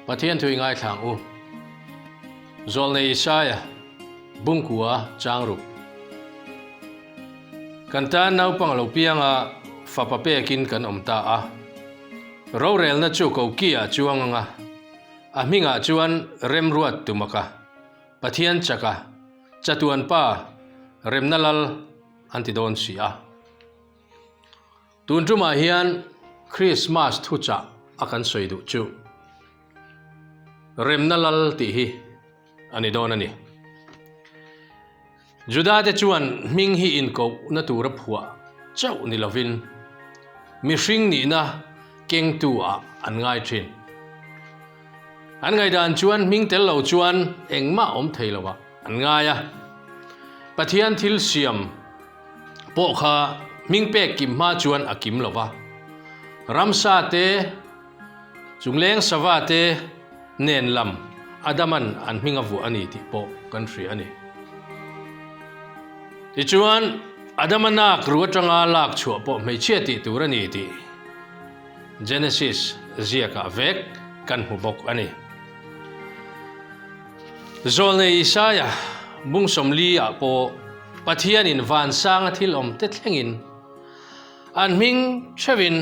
Pathian thu i ngaithla ang u. Zawlnei Isaia, Bungkua Changruk. Kan tan naupang a lo piang a, fapa pekin kan awm ta a. Rorelna chu koki-ah chuang ang a, a hmingah chuan Remruat Tumaka, Pathian Chaka, Chatuan Pa, Remna Lal an ti dawn si a. Tun tumah hian Krismas thuchah a kan sawi duh chu Remna Lal tih hi a ni dawn a ni. Juda te chuan hming hi inkohna tura phuah chauh ni lovin mihring nihna kengtu ah an ngai thin. An ngaihdan chuan hming tel lo chuan engmah awm thei lo ah an ngai a. Pathian thil siam pawh kha hming pek kim hma chuan a kim lo va. Ramsa te, chungleng sava te, Nen lam Adaman an hming a vuah a ni tih pawh kan hria a ni. Tichuan, Adama nak ru atanga lak chhuah pawh hmeichhia tih tur a ni tih Genesis ziakah vek kan hmu bawk a ni. Zawlnei Isaia bung 40 ah pawh Pathianin vansanga thil awm te thlengin an hming theuhin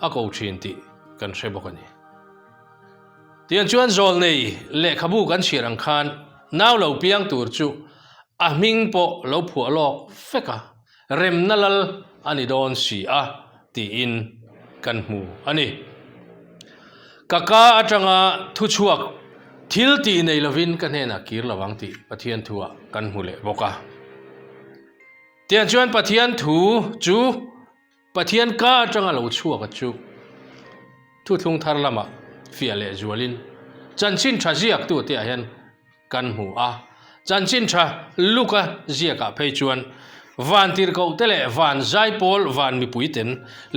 a ko thin tih kan hre bawk a ni. Tiang chuan zawlnei lehkhabu kan chhiar ang khan nau lo piang tur chu a hming pawh lo phuah lawk vek a, remna lal a ni dawn si a tiin kan hmu a ni. Ka ka atanga thuchhuak thil tih nei lovin ka hnenah kir lo ang tih Pathian thuah kan hmu leh bawk a. Tiang chuan Pathian thu chu. Pathian ka atanga lo chhuak a chu thuthlung thar lamah fiah leh zualin chanchin tha ziak tu te ah hian kan hmu a, chanchin tha Luka ziak ah phei chuan van tirhkoh te leh van zaipawl van mipui ten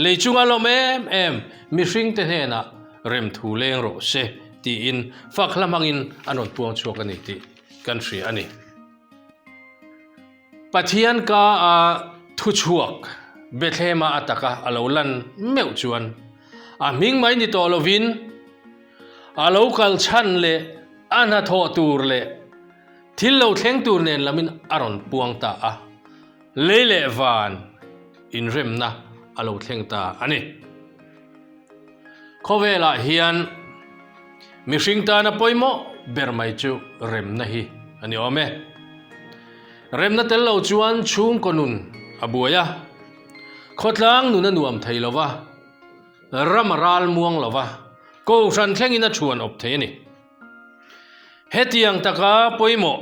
lei chunga lawm em em mihring te hnenah remthu leng rawh se tiin fak hla hmangin an rawn puang chhuak a ni tih kan hria a ni. Pathian ka a thuchhuak Bethlehema a taka a lo lan meuh chuan a hming mai ni tawh lovin a lo kal chhan leh a hnathawh tur leh thil lo thleng tur nen lamin a rawn puang ta a, lei leh van inremna a lo thleng ta a ni. Khawvelah hian mihring tana pawimawh ber mai chu remna hi a ni awm e. Remna tel lo chuan chhungkaw nun a buai a, khawtlang nun a nuam thei lo va, ram a ral muang lo va, kohhran thlengin a thuan awp thei a ni. Hetiang taka pawimawh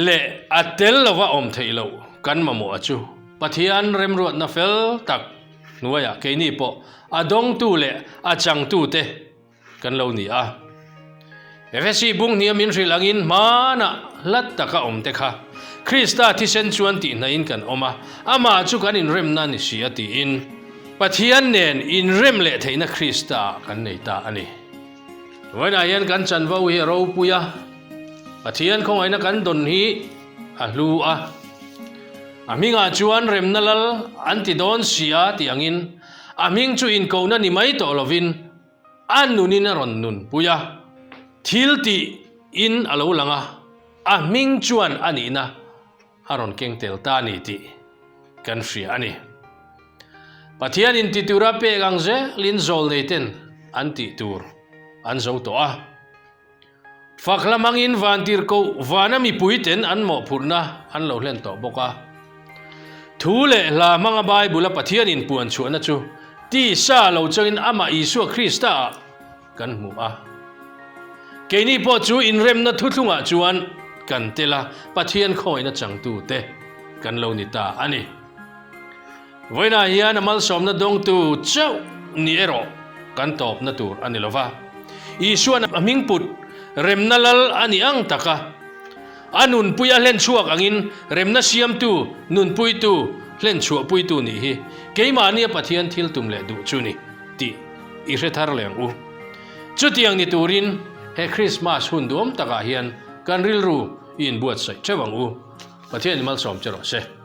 leh a tel lova awm theih loh kan mamawh a chu Pathian remruatna fel tak hnuaiah keini pawh a dawngtu leh a changtute kan lo ni a. Efesi bung hnia min hrilh angin hmanah hlat taka awm te kha Krista thisen chuan tihhnaihin kan awm a, amah chu kan inremna a ni si a tiin Pathian nen inrem leh theihna Krista kan nei ta a ni. Vawiinah hian kan chanvo hi a ropui a, Pathian khawngaihna kan dawn hi a hlu a. A hmingah chuan remna lal an ti dawn si a tih angin a hming chu inkohna ni mai tawh lovin a nunin a rawn nunpui a, thil tih in a lo lang a, a hming chuan a nihna a rawn keng tel ta a ni tih kan hria a ni. Pathian in ti tura pek ang zelin zawlnei ten an tih tur an zo tawh a. Fak hla hmangin vantirhkoh vana mipui ten an mawhphurhna an lo hlen tawh bawk a. Thu leh hla hmanga Bible a Pathian in puan chhuahna chu tisa lo changin amah Isua Krista ah kan hmu a. Keini pawh chu inremna thuthlungah chuan kan tel a, Pathian khawina changtute kan lo ni ta a ni. Vawiinah hian a malsawmna dawngtu chauh ni erawh kan tawpna tur a ni lo va. Isua'n a hmingput remna lal a nih ang taka a nunpui a hlenchhuak angin remna siamtu, nunpuitu, hlenchhuahpuitu nih hi keimahnia Pathian thil tum leh duh chu ni tih i hre thar leh ang u. Chutiang ni turin he Krismas hun duam takah hian kan rilru i inbuatsaih theuh ang u. Pathian i malsawm che rawh se.